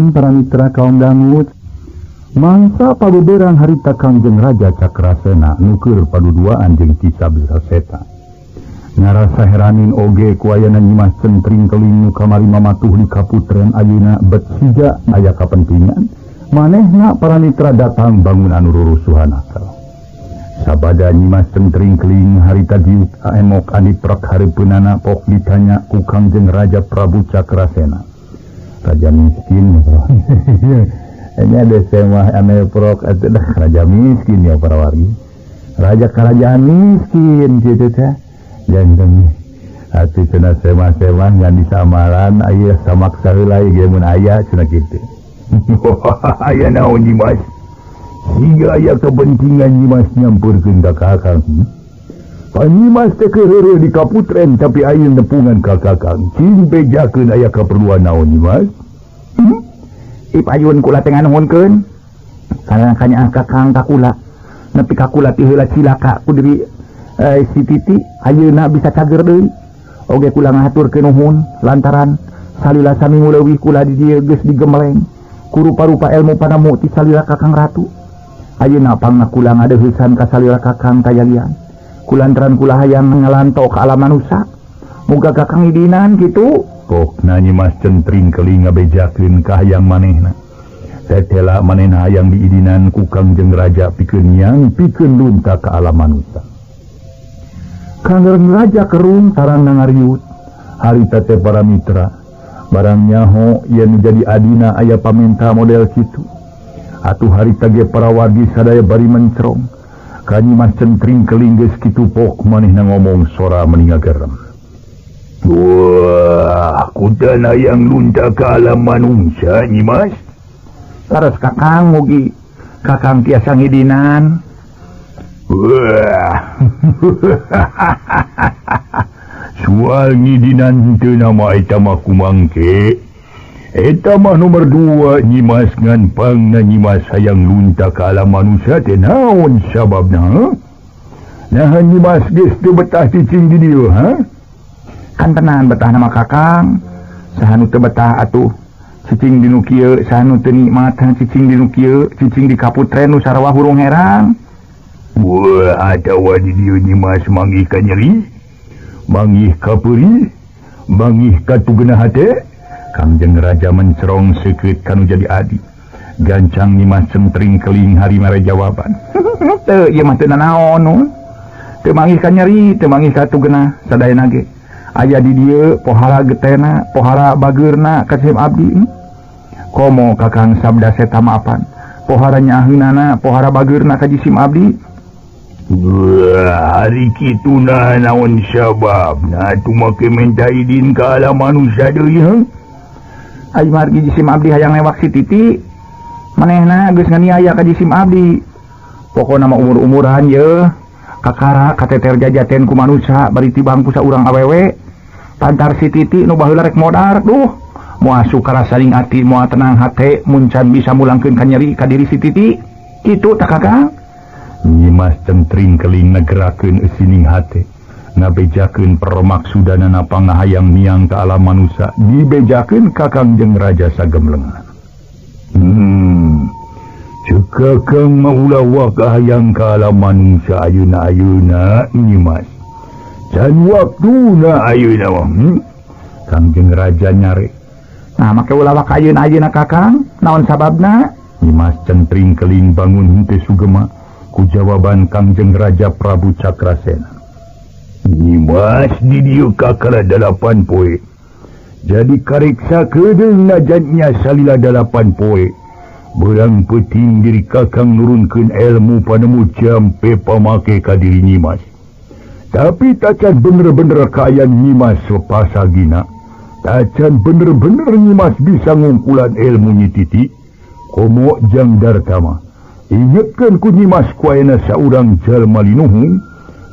Ngadangukeun para mitra kaum dangut. Mangsa pabeberang harita Kangjeng Raja Cakrasena nu keur paduduaan jeung Ki Sabda Seta. Ngarasa heranin oge ku ayana Nyimas Centring Keling nu kamari mamatuh di kaputren ayeuna bet siga aya kapentingan. Manehna para mitra datang bangun anu rurusuhan akal. Sabada Nyimas Centring Keling harita diuk emok aniprak hareupeunana pok ditanya ku Kangjeng Raja Prabu Cakrasena. Raja miskin. Ini ada semah ame prok atuh raja miskin ya para wargi. Raja kerajaan miskin gitu teh. Janten atuh cenah semah-semah ngan disamaran aya samaksa heula ge mun aya cenah kitu. Aya naon Nyimas? Siga aya kepentingan Nyimas nyampurkeun ka kakang. Nyimas teh keur di kaputren tapi aya nepungan ka kakang. Cing bejakeun aya kaperluan naon Nyimas? Ipayun kula teh nganuhunkeun. Karena kanyaah kakang ka kula. Nepi ka kula ti heula cilaka ku diri si Titi ayeuna bisa cager deui. Oge kula ngahaturkeun nuhun lantaran salila saminggu leuwih kula di dieu geus digemeleng ku rupa-rupa ilmu panamu ti salila kakang ratu. Ayeuna pangna kula ngadeuheusan ka salila kakang kayalian. Kulantaran kula hayang ngalanto ka alam manusa. Muga kakang idinan kitu. Pokna Nyimas Centring Keling ngabejakeun ka hayang manehna. Tetela manehna hayang diidinan ku Kangjeng Raja pikeun nyang pikeun lunta ka alam manusa. Kangjeng Raja kerung tarang ngariut. Harita teh para mitra barang nyaho yen jadi adina aya pamenta model kitu. Atuh harita ge para wargi sadaya bari mencrong. Ka Nyimas Centring Keling geus kitu pok manehna ngomong sora meni ngagerem. Wah, kudana yang lunta ka alam manungsa Nyimas. Leres kakang mugi kakang tiasa ngidinan. Wah. Soal ngidinan teu nama eta mah kumangke. Eta mah nomor 2 Nyimas ngan pangna Nyimas hayang lunta ka alam manusia teh naon sababna? Nah Nyimas geus teu betah cicing di dieu, ha? Kan tenan betah nama kakang. Saha nu teu betah atuh cicing di nu kieu, saha nu teu nikmat cicing di nu kieu, cicing di kaputren nu sarua hurung herang. Wah, atawa di dieu Nyimas manggih ka nyeri, manggih ka peurih, manggih ka tugena hate. Kangjeng Raja mencerong seukeut kanu jadi adi. Gancang Nyimas Centring Keling hari mere jawaban. Teu ieu mah teu nanaon nu. Teu manggih ka nyeri, teu manggih ka tugena sadayana ge. Aya di dieu pohara getena, pohara bageurna ka sim abdi. Komo kakang Sabda Seta maapan. Pohara nyaaheunana, pohara bageurna ka jisim abdi. Wah, hari kitu nah naon sababna atuh make minta idin ka alam manusia deui heuh. Ai margi jisim abdi hayang lewak si Titi. Manehna geus nganiaya ka jisim abdi. Pokona mah umur-umuran yeuh. Kakara kateter jajaten ku manusia bari tibang ku saurang awewe. Pantar si Titi nu baheula rek modar duh. Moal suka saling ati, moal tenang hate mun can bisa mulangkeun ka nyeri ka diri si Titi. Kitu tah kakang. Nyimas Centring Keling ngagerakeun eusining hate. Ngabejakeun permaksudanana pangahayang niang ka alam manusia dibejakeun ka Kangjeng Raja sagemlengan. Ceuk kakang mah ulah waka hayang ka alam manusia ayeuna-ayeuna Nyimas. Can waktuna ayeuna mah. Kangjeng Raja nyare. Nah make ulah waka ayeuna-ayeuna kakang, naon sababna? Nyimas Centring Keling bangun henteu sugema ku jawaban Kangjeng Raja Prabu Cakrasena. Nyimas di dieu kakara 8 poe. Jadi kariksa keudeung najannya salila 8 poe. Beurang peuting diri kakang nurunkeun ilmu panemu jampe pamake ka diri Nyimas. Tapi tacan bener-bener kaayaan Nyimas pasagina. Tacan bener-bener Nyimas bisa ngungkulan ilmu Nyi Titi. Komo jang dartama. Ingetkeun ku Nyimas ku ayeuna saurang jalma linuhung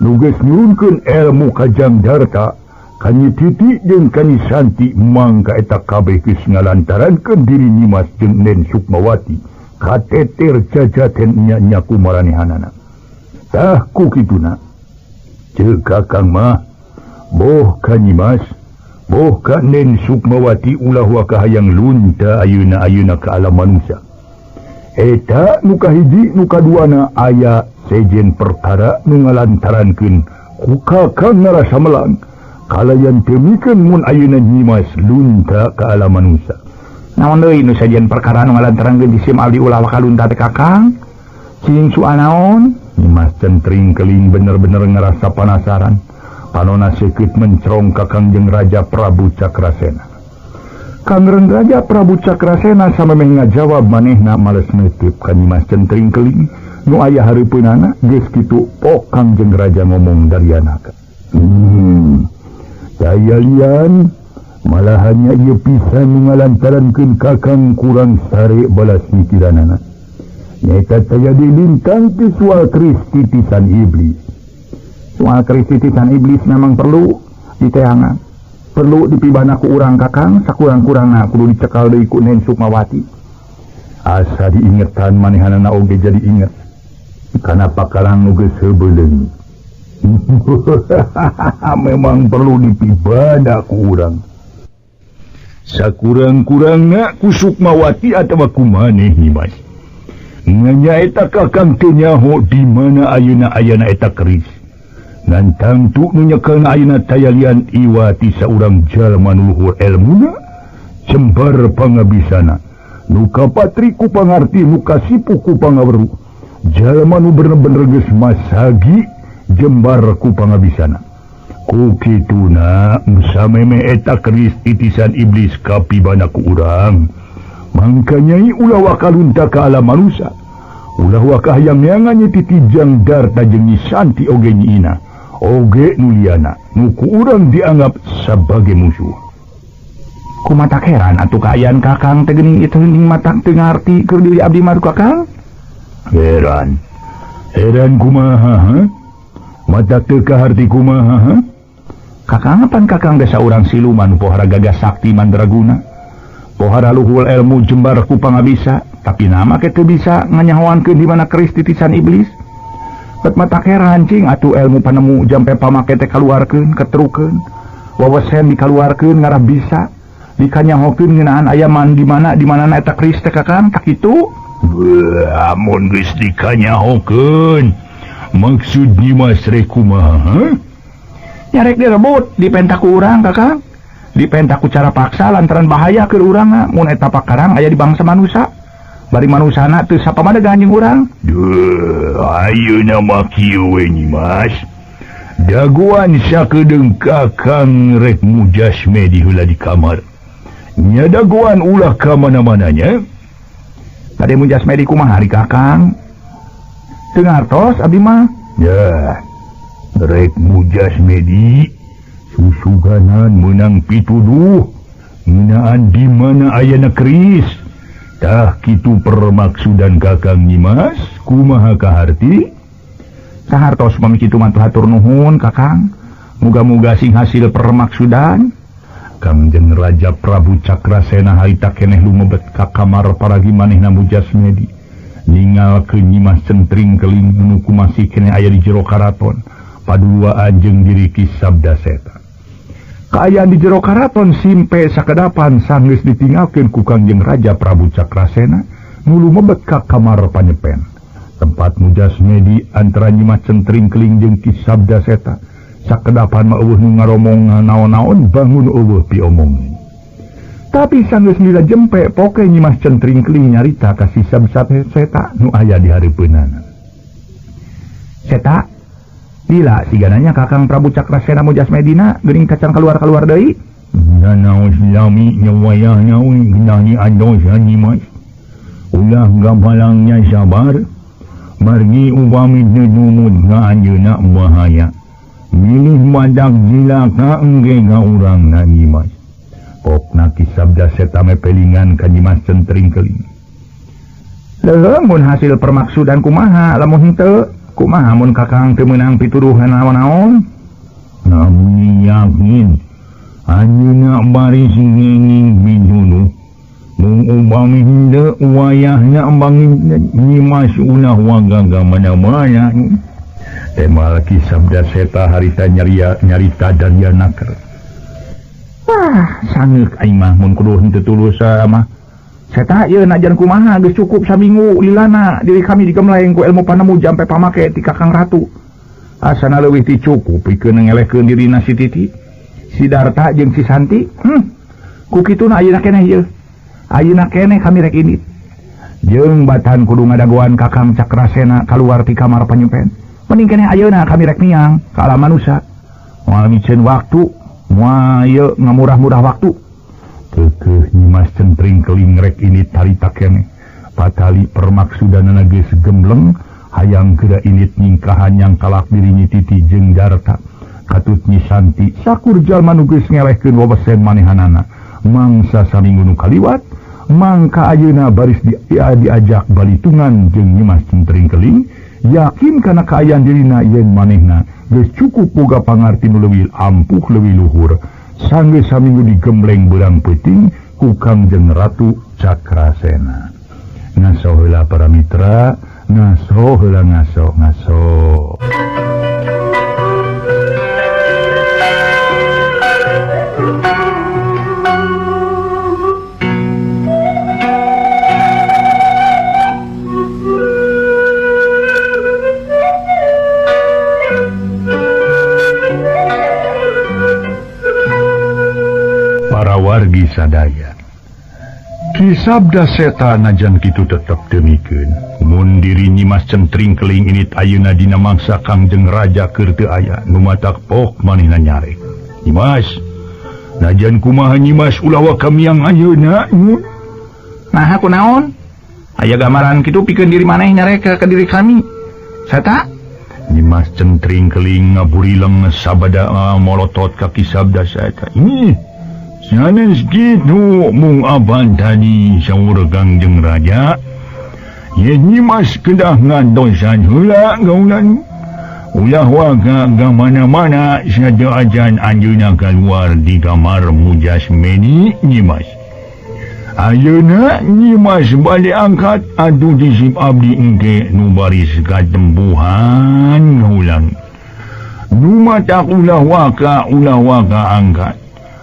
nu geus nurunkeun ilmu ka Jang Darta, ka Nyi Titi jeung ka Nyi Santi mangka eta kabeh geus ngalantarankeun diri Nyimas jeung Nen Sukmawati kateter jajaten nya-nya ku maranehanana. Tah ku kituna. Ceuk kakang mah boh ka Nyimas, Boh ka Nen Sukmawati ulah waka hayang lunta ayeuna-ayeuna ka alam manusia. Eta nu kahiji nu kaduana aya sejen perkara nu ngalantarankeun ku Kakang ngarasa melang kalayan teu mikeun mun ayeuna Nyimas lunta ka alam manusia. Naon deui nu sejen perkara nu ngalantarankeun jisim abdi ulah waka lunta teh Kakang? Cing suanaon? Nyimas Centring Keling bener-bener ngerasa penasaran. Panona seukeut mencerong ka Kangjeng Raja Prabu Cakrasena. Kangjeng Raja Prabu Cakrasena samemeh ngajawab manehna males neuteub ka Nyimas Centring Keling nu aya hareupeunana geus kitu pok Kangjeng Raja ngomong darianaka. Daya lian malahannya ieu pisan nu ngalantarankeun Kakang kurang sare balas mikiranana. Nyaeta taya dilintang ti soal keris titisan iblis. Soal keris titisan iblis memang perlu diteangan. Perlu dipibana ku urang Kakang, sakurang-kurangna kudu dicekal deui ku Nen Sukmawati. Asa diingetan manehanana oge jadi inget. Kana pakarang nu geus heubeuleuh. Memang perlu dipibana ku urang. Sakurang-kurangna ku Sukmawati atawa ku maneh Nyimas. Nganyaeta Kakang teu nyaho di mana ayeuna ayana eta keris. Ngan tangtu nu nyekelna ayeuna tayalian iwati saurang jalma nu luhur elmuna jembar pangabisana. Nu kapatri ku pangarti, nu kasipu ku pangaweruh. Jalma nu bener-bener geus masagi jembar ku pangabisana. Ku kituna sameme eta keris titisan iblis kapibana ku urang. Mangkanyai ulah waka lunta ka alam manusia. Ulah waka hayang neangan nyi titijang darta jeung Nyi Santi oge Nyi Ina. Oge nu liana, nu ku urang dianggap sebagai musuh. Kumatak heran atuh kaayaan Kakang teh geuning itu geuning matak teu ngarti keur diri abdi mah Kakang? Heran. Heran kumaha ha? Matak teu kaharti kumaha ha? Kakang pan Kakang geus saurang siluman pohara gagah sakti mandraguna. Pohara luhur ilmu jembar ku pangabisa, tapi nama ke teu bisa nganyahoankeun di mana keris titisan iblis. Bet matak heran cing atuh ilmu panemu jampe pamake teh kaluarkeun, ketrukeun. Wawesen dikaluarkeun ngarah bisa dikanyahokeun ngeunaan aya man di mana di manana eta keris teh Kakang tak kitu. Amun geus dikanyahokeun maksud Nyimas rek kumaha? Nyarek direbut dipenta ku urang Kakang. Dipenta ku cara paksa lantaran bahaya keur urang mun eta pakarang aya di bangsa manusia. Bari manusana teu sapamadegan jeung urang. Duh, ayeuna mah kieu we Nyimas. Dagoan sakedeung Kakang rek mujasme di heula di kamar. Nya dagoan ulah ka mana-mananya. Bade mujasme di kumaha ari Kakang? Teu ngartos abdi mah. Ya. Rek mujasme di susuganan menang pituduh ngeunaan di mana ayana keris. Tah kitu permaksudan Kakang Nyimas kumaha kaharti? Sahartos pami kitu mah hatur nuhun Kakang. Muga-muga sing hasil permaksudan. Kangjeng Raja Prabu Cakrasena harita keneh lumebet ka kamar paragi manehna mujasmedi. Ningalkeun Nyimas Centring Keling nu kumasih keneh aya di jero karaton. Paduaan jeung diri Ki Sabda Seta. Kaayaan di jero karaton simpe sakedapan sanggeus ditinggalkeun ku Kangjeng Raja Prabu Cakrasena nu lumebet ka kamar panyepen. Tempat mujasmedi antara Nyimas Centring Keling jeung Ki Sabda Seta. Sakedapan mah eueuh nu ngaromong naon-naon bangun eueuh piomongeun. Tapi sanggeus lila jempe poke Nyimas Centring Keling nyarita ka Si Sabda Seta nu aya di hareupeunana. Seta, lila sigananya Kakang Prabu Cakrasena mujasmedina geuning kacang keluar-keluar deui. Nanaon lami nyawayahna we geunah andos Nyimas. Ulah gabalangnya sabar. Margi upami teu numut ka anjeunna bahaya. Milih madak jilaka engge ka urangna Nyimas. Pokna Ki Sabda Seta mepelingan ka Nyimas Centring Keling. Leuh mun hasil permaksudan kumaha lamun henteu? Kumaha mun Kakang teu meunang pituduhan naon-naon? Namun yakin anjeunna bari singenging pituduh. Mung upami henteu wayahna bangin Nyimas ulah wagaga mana-mana. Temal Ki Sabda Seta harita nyarita daria naker. Wah, sangeuk aing mah mun kudu henteu tulus mah. Seta ieu najan kumaha geus cukup saminggu lilana diri kami digemleng ku ilmu panemu jampe pamake ti Kakang Ratu. Asana leuwih ti cukup pikeun ngelehkeun dirina si Titi, si Darta jeung si Santi. Ku kituna ayeuna keneh ieu. Ayeuna keneh kami rek indit. Jeung batan kudu ngadagoan Kakang Cakrasena kaluar ti kamar panyupen. Mending keneh ayeuna kami rek miang ka alam manusa. Moal miceun waktu, moal ieu ngamurah-murah waktu. Keukeuh Nyimas Centring Keling rek indit harita keneh. Patali permaksudanana geus gembleng. Hayang geura indit nyingkahan yang kalak diri Nyi Titi jeung Darta. Katut Nyi Santi sakur jalma nu geus ngelehkeun wewesen manehanana. Mangsa saminggu nu kaliwat, mangka ayeuna baris diajak balitungan jeung Nyimas Centring Keling, yakin kana kaayaan dirina yen manehna geus cukup boga pangarti nu leuwih ampuh leuwih luhur. Sanggeus saminggu digembleng beurang peuting ku Kangjeng Ratu Cakrasena. Ngaso heula para mitra, ngaso heula ngaso ngaso. Para wargi sadaya, Ki Sabda Seta najan kitu tetep demikeun. Mun diri Nyimas Centring Keling init ayeuna dina mangsa Kangjeng Raja keur teu aya nu matak pok manehna nyarek. Nyimas, najan kumaha Nyimas ulah wa kamiang ayeuna? Naha kunaon? Aya gambaran kitu pikeun diri maneh nyarek ka diri kami. Seta? Nyimas Centring Keling ngaburileng sabada molotot ka Ki Sabda Seta. Ih, sanes kitu mung aban tadi saur Kangjeng Raja. Yen Nyimas kedah ngantosan heula gaulan. Ulah waga ka mana-mana sadaajan anjeunna kaluar di kamar mujasmeni Nyimas. Ayeuna Nyimas bade angkat atuh disip abdi engke nu baris katempuhan gaulan. Dumatak ulah waka angkat.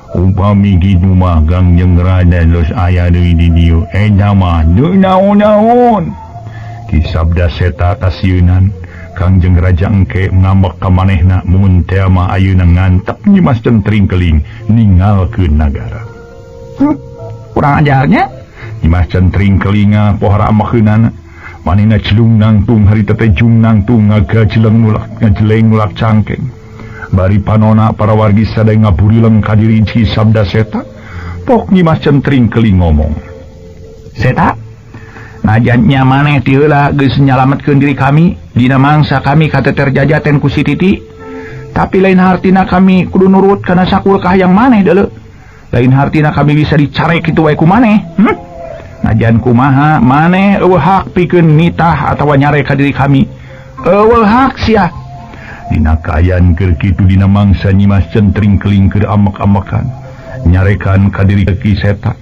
Upami kitu mah Kangjeng Raja los aya deui di dieu eta mah teu naon-naon. Ki Sabda Seta kasieunan Kangjeng Raja engke ngambek ka manehna mun teh mah ayeuna ngantep Nyimas Centring Keling ningalkeun nagara. Kurang ajarnya Nyimas Centring Keling pohara amakeunana manehna celung nangtung harita teh jung nangtung ngagajeleng mulak ngajeleng mulak cangkeng. Bari panona para wargi sadaya ngaburileng ka diri Ki Sabda Seta. Pok Nyimas Centring Keling ngomong, Seta, najan nya maneh ti heula geus nyalametkeun diri kami dina mangsa kami kateter jajaten ku si Titi, tapi lain hartina kami kudu nurut kana sakur kahayang maneh deuleu. Lain hartina kami bisa dicarek kitu wae ku maneh. Najan kumaha maneh eueuh hak pikeun nitah atawa nyarek ka diri kami. Eueuh hak sia. Dina kaayaan keur kitu dina mangsa Nyimas Centring Keling keur amek-amekan nyarekan ka diri Ki Seta.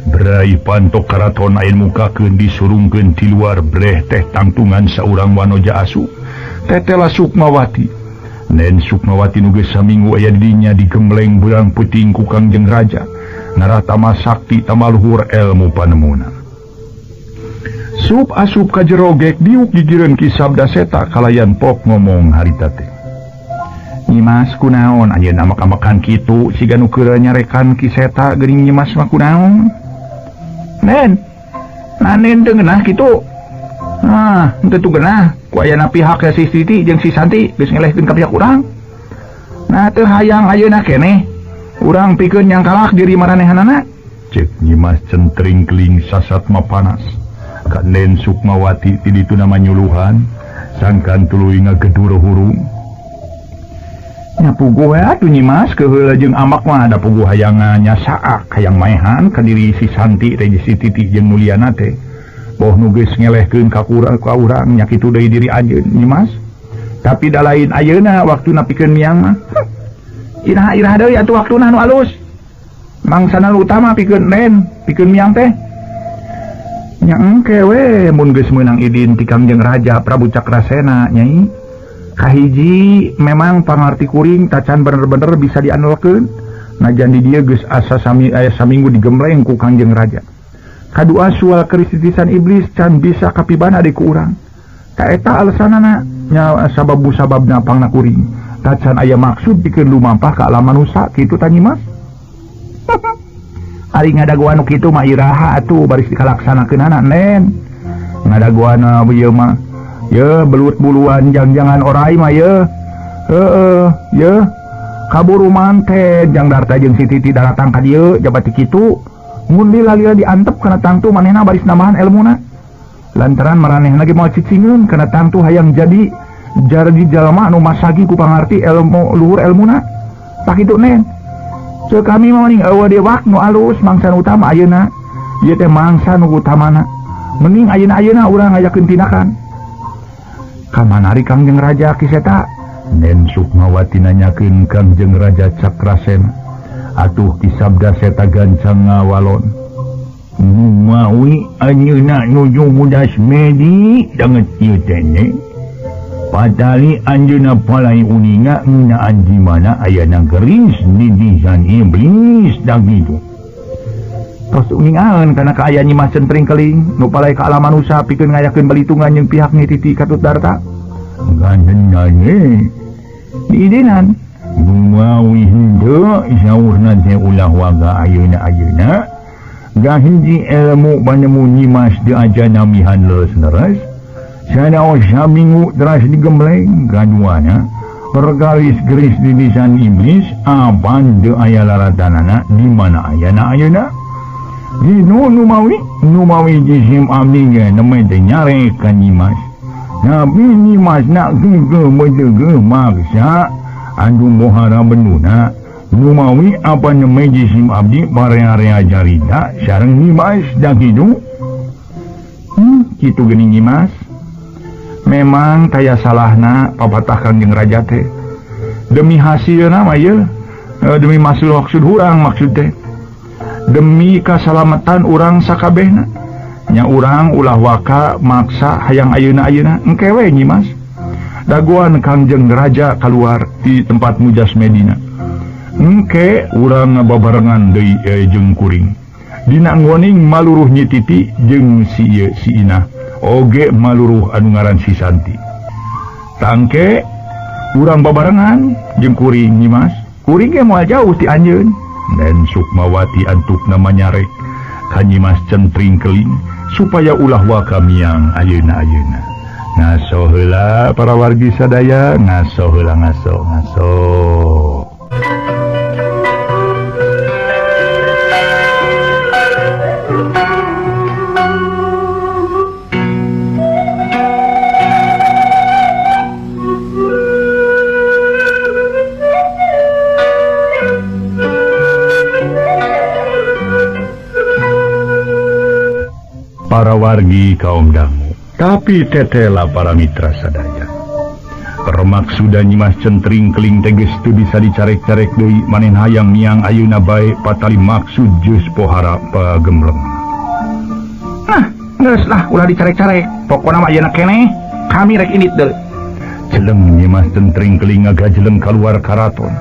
Berai pantok karaton aya mukakeun disurungkeun ti luar breh teh tangtungan saurang wanoja asu. Tetela Sukmawati. Nen Sukmawati nu geus saminggu aya di dinya digembleng beurang peuting ku Kangjeng Raja. Ngarah tama sakti tama luhur elmu panemuna. Sup asup ka jero gek diuk gigireun Ki Sabda Seta kalayan pok ngomong harita teh. Nyimas kunaon ayeuna amek-amekan kitu siga nu keur nyarekan Ki Seta geuning Nyimas mah kunaon? Nen, nanen teu ngeunah kitu. Ah, henteu tu geunah ku ayana pihak si Titi jeung si Santi geus ngelehkeun ka pihak urang. Nah teu hayang ayeuna keneh urang pikeun nyangkalak diri maranehanana. Cek Nyimas Centring Keling sasat mah panas. Kanen Sukmawati ti ditu nama nyuluhan sangkan tuluy ngagedur hurung. Nya puguh we atuh Nyimas keheula jeung ambak mah da puguh hayang nyasaak hayang maehan ka diri si Santi teh si Titi jeung Mulyana teh. Boh nu geus ngelehkeun ka urang nya kitu deui diri anjeun Nyimas. Tapi da lain ayeuna waktuna pikeun miang mah. Iraha-iraha deui atuh waktuna nu alus. Mangsana nu utama pikeun nen, pikeun miang teh. Nya engke we mun geus meunang idin ti Kangjeng Raja Prabu Cakrasena nyai. Kahiji memang pangarti kuring tacan bener-bener bisa diandalkeun. Najan di dieu geus asa sami aya saminggu digembleng ku Kangjeng Raja. Kadua sual keris titisan iblis can bisa kapibana deui ku urang. Ka eta alasanana nya sababu sababna pangna kuring. Tacan aya maksud pikeun lumampah ka alam manusa kitu ta Nyimas. Ari ngadagoan nu kitu mah iraha atuh baris dikalaksanakeunana nen. Ngadagoan ieu mah ye belut buluan jang-jangan orai mah ye. Heeh, ye. Kaburu manten jang darta jeung si Titi daratang ka dieu jabat kitu. Mun lila-lila diantep kana tangtu manehna baris nambahan elmuna. Lantaran maranehna ge moal cicingeun kana tangtu hayang jadi jarji jalma anu masagi ku pangarti ilmu luhur elmuna. Tah kitu nen. Ceuk kami mah mending eueuh dewak nu alus mangsa nu utama ayeuna. Ieu teh mangsa nu utamana. Mending ayeuna-ayeuna urang ngayakeun tindakan. Kamanari Kangjeng Raja Ki Seta? Nen Sukmawati nanyakeun Kangjeng Raja Cakrasena. Atuh Ki Sabda Seta gancang ngawalon. Mawi anjeunna nuju mudas medi danget ieu teh ne. Patali anjeunna palai uninga ngeunaan di mana ayana geris nitisan iblis dah gitu. Tos uningaeun kana kaayaan Nyimas Centring Keling nu palai ka alam manusa pikeun ngayakeun balitungan jeung pihak Nyi Titi Katut Darta. Gandenane diidinan. Mawi henteu saurna teh ulah waga ayeuna-ayeuna. Gahiji ilmu panemu Nyimas teu aja namihan leres-leres. Sanaos saminggu teras digembleng kaduana pergalis geris titisan iblis apan teu aya laratanana di mana ayana ayeuna. Dinu numawi numawi jisim abdi ge neme teh nyarek ka Nyimas. Tapi Nyimas nak geugeuh meudeugeut maksa anu mohara benuna numawi apa neme jisim abdi parea-rea carita sareng Nyimas da kitu. Kitu geuning Nyimas. Memang kaya salahna papatah Kangjeng Raja teh. Demi hasilna mah ieu, demi maksud urang maksud teh. Demi kasalamatan urang sakabehna. Nya urang ulah waka maksa hayang ayeuna-ayeuna engke we Nyimas. Dagoan Kangjeng Raja keluar di tempat Mujas Medina. Engke urang ngababarengan deui jeung kuring. Dina nggoning maluruh Nyi Titi jeung si ieu si Inah. Oge maluruh anu ngaran si Santi. Tangke urang babarengan jeung kuring Nyimas. Kuring ge moal jauh ti anjeun. Nen Sukmawati antukna manyarek ka Nyimas Centring Keling supaya ulah waka miang ayeuna-ayeuna. Ngaso heula para wargi sadaya, ngaso heula ngaso ngaso. Para wargi kaum dangu, tapi tetela para mitra sadaya. Permaksudan Nyimas Centring Keling teges teu bisa dicarek-carek deui manehna hayang miang ayeuna bae patali maksud geus pohara pagembleng. Nah, geus lah ulah dicarek-carek. Pokona mah ayeuna keneh kami rek indit deui. Jeleng Nyimas Centring Keling ngagajeleng kaluar karaton.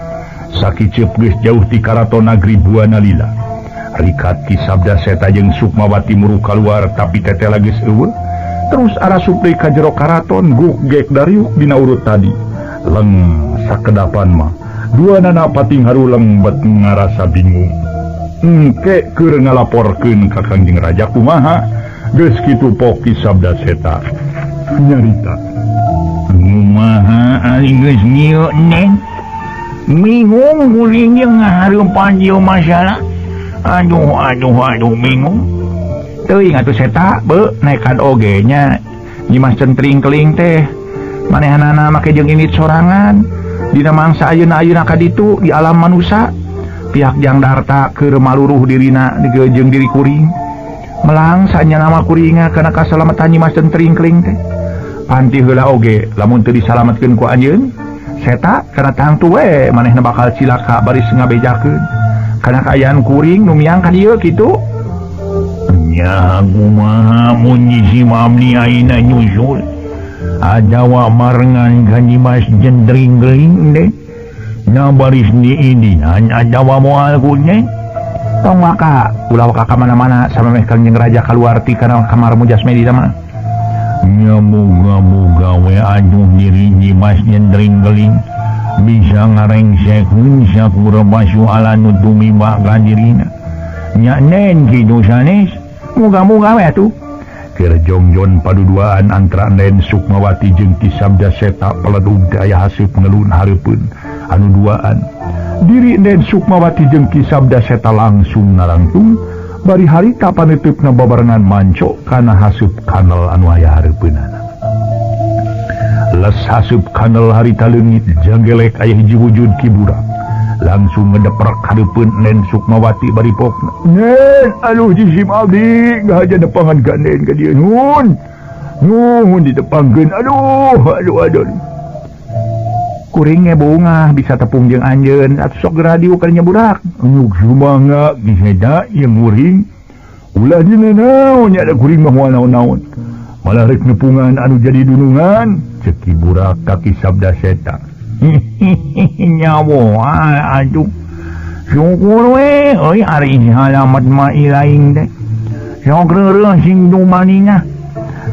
Sakiceup geus jauh ti karaton nagri Buana Lila. Rikat Ki Sabda Seta jeung Sukmawati muru kaluar tapi tetela geus eueuh. Terus arasup deui ka jero karaton guk gek dariuk dina urut tadi. Leng sakedapan mah dua nana pating haruleng bet ngarasa bingung. Engke keur ngalaporkeun ka Kangjeng Raja kumaha geus kitu pok Ki Sabda Seta nyarita. Kumaha ari geus ngieu neng? Bingung kuring jeung ngahareupan ieu masalah. Aduh, aduh, aduh, bingung. Teuing atuh Seta, beuh, naekan oge nya. Nyimas Centring Keling teh manehanana make jeung indit sorangan. Dina mangsa ayeuna-ayeuna ka ditu di alam manusa. Pihak Jang Darta keur maluruh dirina jeung diri kuring. Melang sanyana mah kuringa kana kasalamatan Nyimas Centring Keling teh. Panti heula oge lamun teu disalametkeun ku anjeun, Seta kana tangtu we manehna bakal cilaka baris ngabejakeun. Kana kaayaan kuring nu miang ka dieu kitu. Nya kumaha mun si Mamni ayeuna nyusul. Adawa marengan ka Nyimas Centring Keling deh. Nya baris diidinan atawa moal ku Nen. Tong waka, ulah waka ka mana-mana samemeh Kangjeng Raja kaluar ti kana kamar Mujasmedi mah. Nya muga-muga we aduh diri Nyimas nyendring geling bisa ngarengsekeun sakura pasualan nu tumiba ka dirina. Nya Nen kitu sanes, muga-muga we atuh. Keur jongjon paduduaan antara Nen Sukmawati jeung Ki Sabda Seta peledug teh aya haseup ngelun hareupeun anu duaan. Diri Nen Sukmawati jeung Ki Sabda Seta langsung narangtung bari harita paneuteup babarengan manco kana haseup kanel anu aya hareupeunana. Les haseup kanel harita leungit janggelek aya hiji wujud Ki Burak. Langsung ngedeprek hareupeun Nen Sukmawati bari pokna. Nen, aduh jisim abdi ngahaja nepangan ka Nen ka dieu. Nuhun. Nuhun ditepangkeun. Aduh, aduh, aduh. Kuring ge bungah bisa tepung jeung anjeun atuh sok geura diuk ka dinya budak. Nyuk sumangga geus eta ieu nguring. Ulah dina naon nya da kuring mah moal naon-naon. Malah rek nepungan anu jadi dunungan cek Ki Burak ka Ki Sabda Seta. Nyawa aduh. Syukur we euy ari halamat mah ilaing teh. Sok reureuh sing dumanina.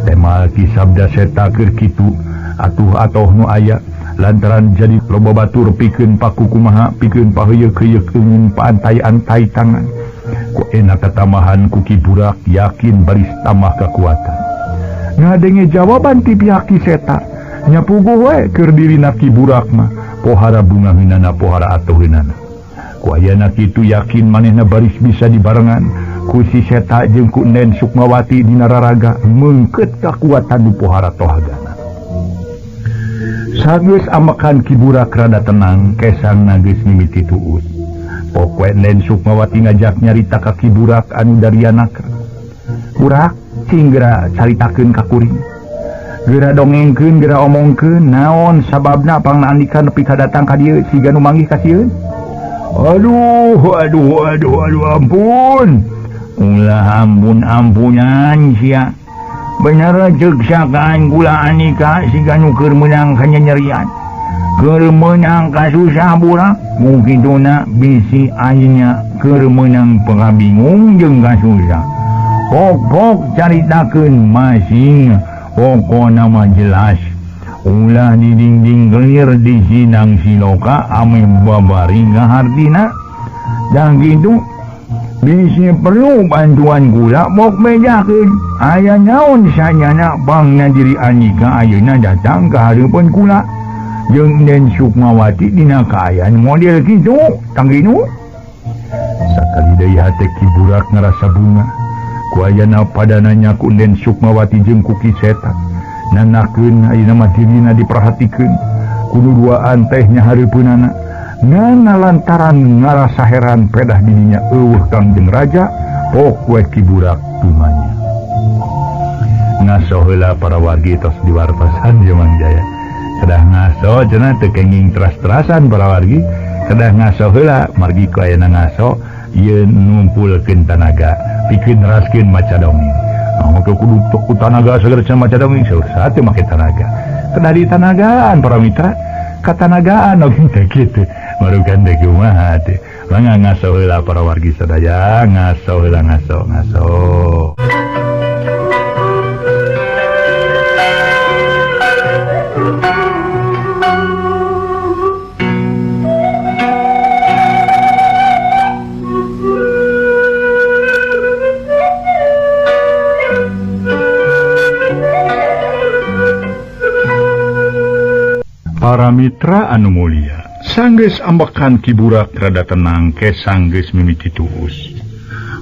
Temal Ki Sabda Seta keur kitu atuh atoh nu aya lantaran jadi loba batur pikeun paku kumaha pikeun paheuyeuk-heuyeuk eungin paantai-antai tangan. Ku enak tatamahan ku Ki Burak yakin baris tambah kekuatan. Ngadenge jawaban ti pihak Ki Seta nya puguh we keur dirina Ki Burak mah pohara bunga hinana pohara atuh hinana. Ku ayana kitu yakin manehna baris bisa dibarengan ku si Seta jeung ku Nen Sukmawati dina raraga meungkeut kakuatan nu pohara tohagana. Sageus amekan Ki Burak rada tenang kesangna geus mimiti tuut. Pokoe Nen Sukmawati ngajak nyarita ka Ki Burak anu darianaka. Burak cing geura caritakeun ka kuring. Geura dongengkeun, geura omongkeun naon sababna pangna andika nepi ka datang ka dieu siga nu manggih ka sieun. Aduh, aduh, aduh, aduh, ampun. Ulah ampun-ampunan sia. Bener ceuk sakaan kula andika siga nu keur meunang kanyanyerian. Keur meunang kasusah burak, mung kituna bisi ayeuna keur meunang pangabingung jeung kasusah. Pok-pok caritakeun masing pokona mah jelas. Ulah di dinding gelir di sinang siloka ameh babari ngahartina. Dan gitu bisi perlu bantuan kula bok bejakeun. Aya naon sanyana pangna diri andika ayeuna datang ka hareupeun kula jeung Nen Sukmawati dina kaayaan model kitu tangginu. Sakali deui hate Ki Burak ngarasa bunga ku ayana padananya ku Nen Sukmawati jeung ku Ki Seta. Nanakeun ayeuna mah dirina diperhatikeun kudu duaan teh nya hareupeunana. Ngan lantaran ngarasa heran pedah dirinya eueuh Kangjeng Raja pok we Ki Burak tumanya. Ngaso heula para wargi tos diwartosan ye Mang Jaya. Kedah ngaso cenah teu kenging teras-terasan para wargi. Kedah ngaso heula margi ku ayana ngaso ieu ngumpulkeun tanaga pikeun neraskeun maca dongeng. Nah, make kudu ku tanaga sagala cenah maca dongeng saur sate make tanaga. Kedah ditanagaan para mitra, katanagaan oge teh kitu. Marukan teh kumaha teh. Mangga ngaso heula para wargi sadaya, ngaso heula ngaso ngaso. Para mitra anu mulia, sanggeus ambekan Ki Burak rada tenang kesang geus mimiti tuus.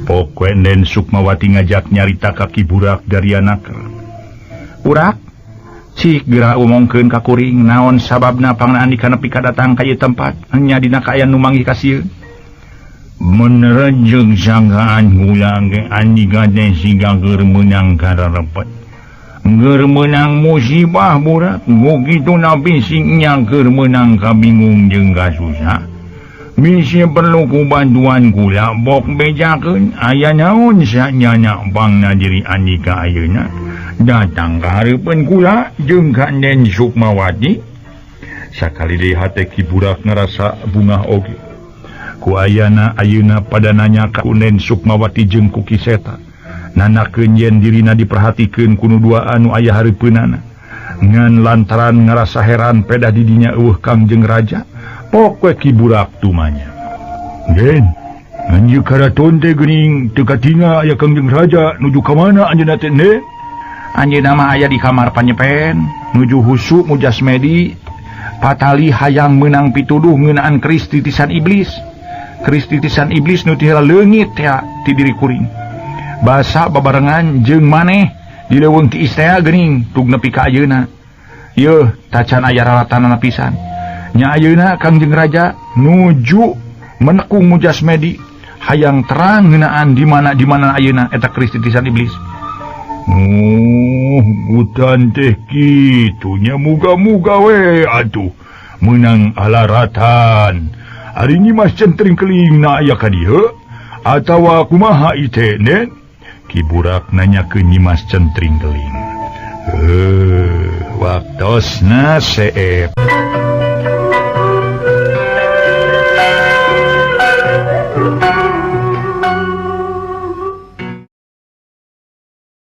Pokoe Nen Sukmawati ngajak nyarita ka Ki Burak darianaka. Burak, cik geura omongkeun ka kuring naon sababna pangna andika nepi ka datang ka ieu tempat nya dina kaayaan nu manggih ka sieun. Bener jeung sangkaan kula ge andika teh siga keur meunang kararepet. Keur meunang musibah burak, kitu bisi nya keur meunang kabingung jeung kasusah. Bisi perlu ku bantuan kula bok bejakeun aya naon sanyana pangna diri andika ayeuna datang ka hareupeun kula jeung ka Nen Sukmawati. Sakali deui hate Ki Burak ngarasa bungah oge. Ku ayana ayeuna pada nanya ka Unen Sukmawati jeung ku Ki Seta. Nanakeun yen dirina diperhatikeun ku nu dua anu aya hareupeunana. Ngan lantaran ngarasa heran pedah didinya eueuh Kangjeng Raja, pok we Ki Burak tumanya. "Den, anjeun karaton teh geuning teu katinga aya Kangjeng Raja nuju ka mana anjeunna teh, Ne?" Anjeunna mah aya di kamar panyepen, nuju husu mujasmedi, patali hayang meunang pituduh ngeunaan keris titisan iblis. Keris titisan iblis nu ti heula leungit tea ti diri kuring. Basa babarengan jeung maneh di leuweung ti istea geuning tug nepi ka ayeuna. Yeuh, tacan aya ralatanana pisan. Nya ayeuna Kangjeng Raja nuju menekung mujasmedi hayang terang ngeunaan di mana ayeuna eta keris titisan iblis. Oh, hutan teh kitunya muga-muga we atuh meunang alaratan. Ari Nyimas Centring Keling na aya ka dieu atawa kumaha ieu Nen? Ki Burak nanyakeun Nyimas Centring Keling. Waktosna seep.